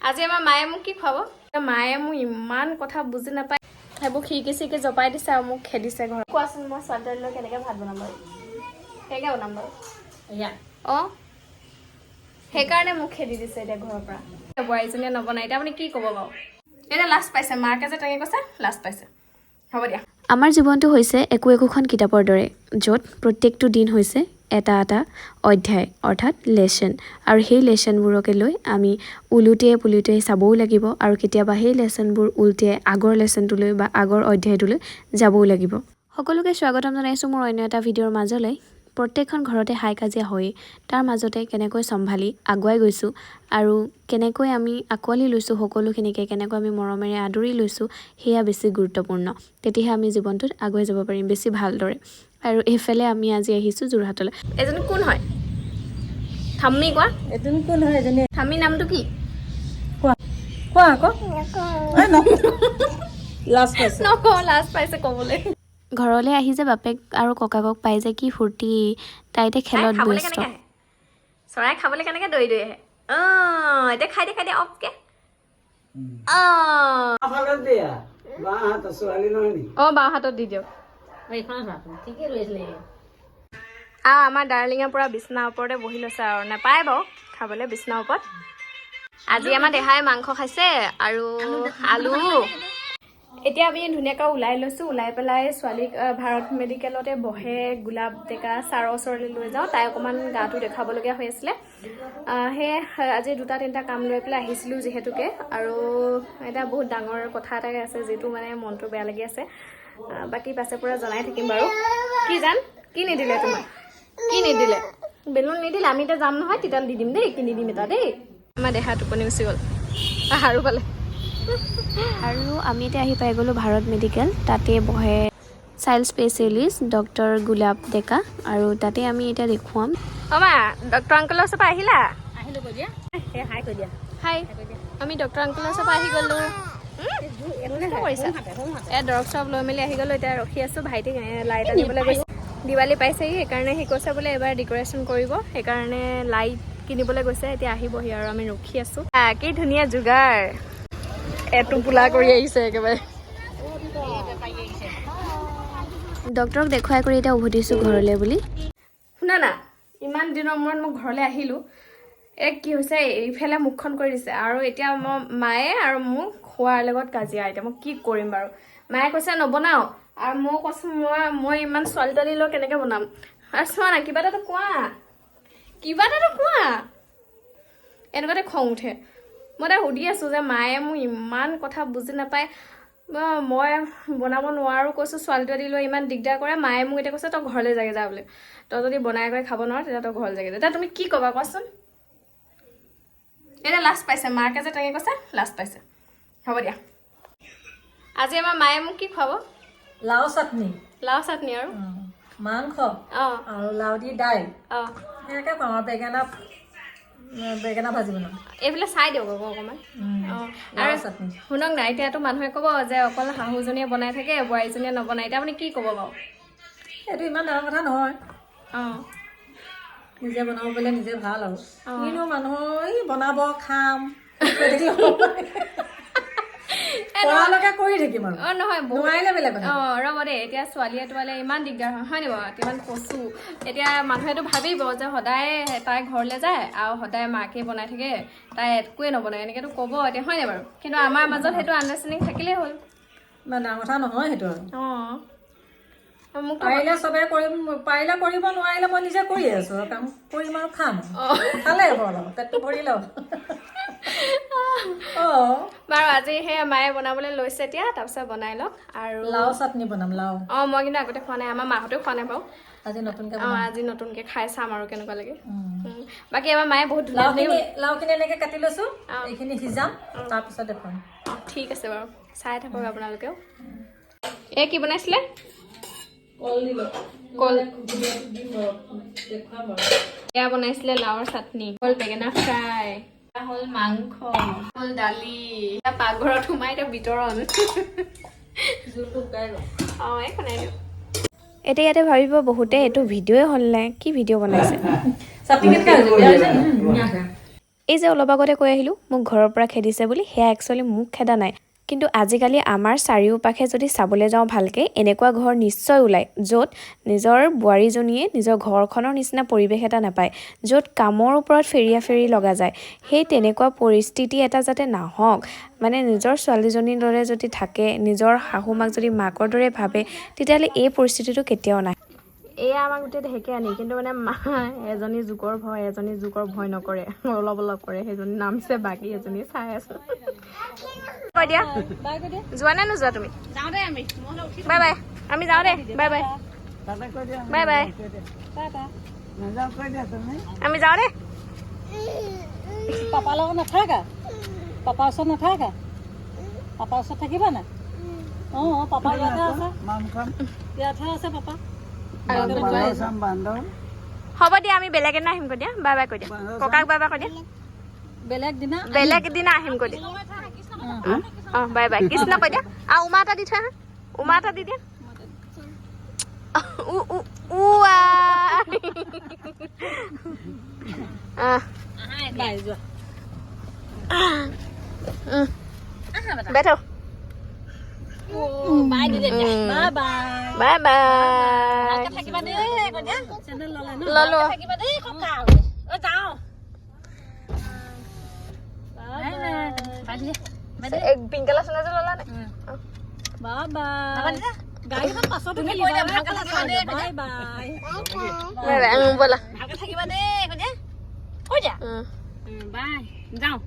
আজি আমাৰ মায়ে মোক কি খুৱাব? মায়ে মোক ইমান কথা বুজি নাপায়, সেইবোৰ খিৰিকী চিৰিকি জপাই দিছে আৰু মোক খেদিছে ঘৰত। কোৱাচোন, মই ছোৱালী লৈ কেনেকৈ ভাত বনাম বাৰু? কেনেকৈ বনাম বাৰু? অঁ, সেইকাৰণে মোক খেদি দিছে এতিয়া ঘৰৰ পৰা। বোৱাৰীজনীয়ে নবনাই, এতিয়া আপুনি কি ক'ব বাৰু? এতিয়া লাজ পাইছে মাকে যে তেনেকৈ কৈছে, লাজ পাইছে। হ'ব দিয়া। আমাৰ জীৱনটো হৈছে একো একোখন কিতাপৰ দৰে, য'ত প্ৰত্যেকটো দিন হৈছে এটা এটা অধ্যায়, অৰ্থাৎ লেচন। আৰু সেই লেচনবোৰকে লৈ আমি ওলোটিয়াই পুলুটিয়াই চাবও লাগিব আৰু কেতিয়াবা সেই লেচনবোৰ উলটিয়াই আগৰ লেচনটোলৈ বা আগৰ অধ্যায়টোলৈ যাবও লাগিব। সকলোকে স্বাগতম জনাইছোঁ মোৰ অন্য এটা ভিডিঅ'ৰ মাজলৈ। প্ৰত্যেকখন ঘৰতে হাই কাজিয়া হয়েই। তাৰ মাজতে কেনেকৈ চম্ভালি আগুৱাই গৈছোঁ আৰু কেনেকৈ আমি আঁকোৱালি লৈছোঁ সকলোখিনিকে, কেনেকৈ আমি মৰমেৰে আদৰি লৈছোঁ, সেয়া বেছি গুৰুত্বপূৰ্ণ। তেতিয়াহে আমি জীৱনটোত আগুৱাই যাব পাৰিম বেছি ভালদৰে। আৰু এইফালে আমি আজি আহিছোঁ যোৰহাটলৈ। এজনী কোন হয় থাম্মি, কোৱা। এজনী কোন হয় এজনী? থাম্মি নামটো কি? কোৱা, কোৱা আকৌ। এই লাজ পাইছে। নকওঁ, লাজ পাইছে ক'বলৈ। ঘৰলৈ আহি যে বাপেক আৰু ককাকক পাই যে কি ফূৰ্তি! তাই এতিয়া খেলত খাবলৈ ব্যস্ত। কেনেকৈ আহে চৰাই? খাবলৈ কেনেকৈ দৌৰি দৌৰি আহে? অঁ, এতিয়া খাই দে, খাই দে অপকে। অঁ। ফালত দিয়া, বাঁ হাতত, ছোৱালী নহয় নেকি? অঁ, বাওঁ হাতত দি দিয়ক। আৰু আমাৰ ডাৰ্লিঙৰ পৰা বিচনাৰ ওপৰতে বহি লৈছে আৰু নাপায় বাৰু খাবলৈ বিচনাৰ ওপৰত। আজি আমাৰ দেহাই মাংস খাইছে আৰু আলু। এতিয়া আমি ধুনীয়াকৈ ওলাই লৈছোঁ। ওলাই পেলাই ছোৱালীক ভাৰত মেডিকেলতে বহে গোলাপ ডেকা ছাৰৰ ওচৰলৈ লৈ যাওঁ। তাই অকণমান গাটো দেখাবলগীয়া হৈ আছিলে। সেয়ে আজি দুটা তিনিটা কাম লৈ পেলাই আহিছিলোঁ যিহেতুকে। আৰু এটা বহুত ডাঙৰ কথা এটাই আছে, যিটো মানে মনটো বেয়া লাগি আছে। বাকী পাছে পৰা জনাই থাকিম বাৰু। কি জান, কি নিদিলে তোমাক? কি নিদিলে? বেলুন নিদিলে? আমি এতিয়া যাম নহয়, তেতিয়া দি দিম দেই, কিনি দিম এটা দেই। আমাৰ দেহা টোপনি গুচি গ'ল আৰু পালে। আৰু আমি এতিয়া আহি পাই গ'লোঁ ভাৰত মেডিকেল। তাতে বহে চাইল্ড স্পেচিয়েলিষ্ট ডক্টৰ গোলাপ ডেকা আৰু তাতে আমি এতিয়া দেখুৱাম। অ মা, ডক্টৰ আংকলৰ ওচৰৰ পৰা আহিলা? আহিলো, কৈ দিয়া। এই হাই কৈ দিয়া। হাই। আমি ডক্টৰ আংকলৰ ওচৰৰ পৰা আহি গ'লো। কি কৰিছা? এ দৰৱ চৰৱ লৈ মেলি আহি গ'লো। এতিয়া ৰখি আছোঁ ভাইটিক, লাইট আনিবলৈ গৈছে। দিৱালী পাইছেহি, সেইকাৰণে সি কৈছে বোলে এবাৰ ডেক'ৰেশ্যন কৰিব, সেইকাৰণে লাইট কিনিবলৈ গৈছে। এতিয়া আহিবহি আৰু আমি ৰখি আছোঁ। কি ধুনীয়া যোগাৰ! এটোপোলা কৰি আহিছে একেবাৰে। ডক্টৰক দেখুৱাই কৰি এতিয়া উভতিছোঁ ঘৰলৈ বুলি। শুনা না, ইমান দিনৰ মূৰত মই ঘৰলৈ আহিলোঁ। এই কি হৈছে, এইফালে মুখখন কৰি দিছে আৰু এতিয়া মই মায়ে আৰু মোক খোৱাৰ লগত কাজিয়া। এতিয়া মই কি কৰিম বাৰু? মায়ে কৈছে নবনাও আৰু মই কৈছোঁ মই ইমান ছোৱালী তোৱালী লৈ কেনেকৈ বনাম? আৰু চোৱা না, কিবা এটাতো কোৱা, কিবা এটাতো কোৱা। এনেকুৱাতে খং উঠে। মই তাই সুধি আছোঁ যে মায়ে মোক ইমান কথা বুজি নাপায়, মই বনাব নোৱাৰোঁ কৈছোঁ, ছোৱালী তোৱালী লৈ ইমান দিগদাৰ কৰে। মায়ে মোক এতিয়া কৈছে, তই ঘৰলৈ যাগে যা বোলে। তই যদি বনাই কৰি খাব নোৱাৰ, তেতিয়া তই ঘৰলৈ যাগে যা। এতিয়া তুমি কি ক'বা কোৱাচোন? এতিয়া লাজ পাইছে মাকে যে তেনেকৈ কৈছে, লাজ পাইছে। হ'ব দিয়া। আজি আমাৰ মায়ে মোক কি খুৱাব? লাও চাটনি। লাও চাটনি আৰু? মাংস আৰু লাও দি দাইল। সেনেকে খুৱাম আৰু বেঙেনা বেঙেনা ভাজি বনাম। এইফালে চাই দিয়ক আকৌ অকণমান। লাও আৰু চাটনি। শুনক না, এতিয়াতো মানুহে ক'ব যে অকল শাহুজনীয়ে বনাই থাকে, বোৱাৰীজনীয়ে নবনায়। এতিয়া আপুনি কি ক'ব বাৰু? এইটো ইমান ডাঙৰ কথা নহয়। নিজে বনাব পাৰিলে নিজে ভাল আৰু। কিনো মানুহ এই বনাব, খাম কৈ থাকিলে হ'ব নে? পৰালৈকে কৰি থাকিম আৰু। অঁ, নহয়, বহুত নোৱাৰিলে বেলেগ কথা। অঁ, ৰ'ব দেই। এতিয়া ছোৱালীয়ে তোৱালীয়ে ইমান দিগদাৰ হয়, হয় নি বাৰু? ইমান কচু, এতিয়া মানুহেতো ভাবিব যে সদায় তাই ঘৰলৈ যায় আৰু সদায় মাকে বনাই থাকে, তাই একোৱে নবনায়, এনেকৈতো ক'ব এতিয়া, হয় নাই বাৰু? কিন্তু আমাৰ মাজত সেইটো আণ্ডাৰষ্টেণ্ডিং থাকিলেই হ'ল। ইমান ডাঙৰ কথা নহয় সেইটো আৰু। অঁ, মোক পাৰিলে চবে কৰিম, পাৰিলে কৰিব, নোৱাৰিলে মই নিজে কৰিয়ে আছো আৰু। কাম কৰিম আৰু খাম। খালে হ'ব, অলপ পেটটো ভৰিলে হ'ব। অঁ। বাৰু, আজি সেই মায়ে বনাবলৈ লৈছে এতিয়া, তাৰপিছত বনাই লওক আৰু। লাও চাটনি বনাম, লাও। অঁ, মই কিন্তু আগতে খোৱা নাই, আমাৰ মাহঁতেও খোৱা নাই বাৰু। আজি নতুনকে। আজি নতুনকে খাই চাম আৰু কেনেকুৱা লাগে। বাকী আমাৰ মায়ে বহুত ধুনীয়া লাওখিনি ধুনীয়া লাওখিনি এনেকে কাটি লৈছো, এইখিনি সিজাম, তাৰপিছত দেখুৱাম। অঁ, ঠিক আছে বাৰু, চাই থাকক আপোনালোকেও। এই কি বনাইছিলে? কল দিলো। কল। দিম বাৰু, দেখুৱাম বাৰু। এয়া বনাইছিলে লাওৰ চাটনি, হ'ল বেঙেনা ফ্ৰাই, এয়া হ'ল মাংস, হ'ল দালি। এয়া পাকঘৰত সোমাই এতিয়া বিতৰণ। জোলটো শুকাই গ'ল। অঁ, একো নাই দিয়ক। এতিয়া ইয়াতে ভাবিব বহুতে, এইটো ভিডিঅ'ই হ'ল নে কি, ভিডিঅ' বনাইছে? চাটনি কেনেকুৱা হৈছে? বেয়া হৈছে নি? ধুনীয়া হৈছে। এই যে অলপ আগতে কৈ আহিলোঁ মোক ঘৰৰ পৰা খেদিছে বুলি, সেয়া একচুৱেলি মোক খেদা নাই। কিন্তু আজিকালি আমাৰ চাৰিওপাশে যদি চাবলৈ যাওঁ ভালকৈ, এনেকুৱা ঘৰ নিশ্চয় ওলায় য'ত নিজৰ বোৱাৰীজনীয়ে নিজৰ ঘৰখনৰ নিচিনা পৰিৱেশ এটা নাপায়, য'ত কামৰ ওপৰত ফেৰিয়া ফেৰি লগা যায়। সেই তেনেকুৱা পৰিস্থিতি এটা যাতে নাহক, মানে নিজৰ ছোৱালীজনীৰ দৰে যদি থাকে, নিজৰ শাহু মাক যদি মাকৰ দৰে ভাবে, তেতিয়াহ'লে এই পৰিস্থিতিটো কেতিয়াও নাহে। এয়া আমাৰ গোটেই ঢেকীয়ানি, কিন্তু মানে মা এজনী জোকৰ ভয়, এজনী জোকৰ ভয় নকৰে, অলপ অলপ কৰে। সেইজনী নামিছে, বাকী এজনী চাই আছো। কৈ দিয়া, যোৱা নে নোযোৱা তুমি? বাই বাই, আমি যাওঁ দেই, বাই বাই। তাতে কৈ দিয়া। Bye bye. নাযাওঁ কৈ দিয়া তুমি। আমি যাওঁ দেই। পাপাৰ লগত নাথাকা? পাপাৰ ওচৰত নাথাকা? পাপাৰ ওচৰত থাকিবা নাই? অঁ, পাপা ইয়াতহে আছে। মামখন। ইয়াতহে আছে পাপা। বান্দৰ চাম, বান্দৰ। হ'ব দিয়া, আমি বেলেগ এদিনা আহিম কৈ দিয়া। বাই বাই কৈ দিয়া, ককাক বাই বাই কৈ দিয়া। বেলেগ দিনা। বেলেগ এদিনা আহিম কৈ দিয়া। অঁ, বাই বাই কৃষ্ণ কৈ দিয়া। আৰু উমা এটা দি থৈ আহা, উমা এটা দি দিয়া। উ উ উ আ। আহ। বাই, যোৱা। বেঠো। বাই bye. Bye bye. Channel ল'লা ন? ললো। বাই। পিংক কালাৰ চেন্দেলযোৰ ল'লা নে? Bye bye. গাড়ীখন পাছতো খেলিবা। Bye bye. Bye bye, ব'লা। ভালকে থাকিবা দেই, কৈ দিয়া। উম। বাই, যাওঁ।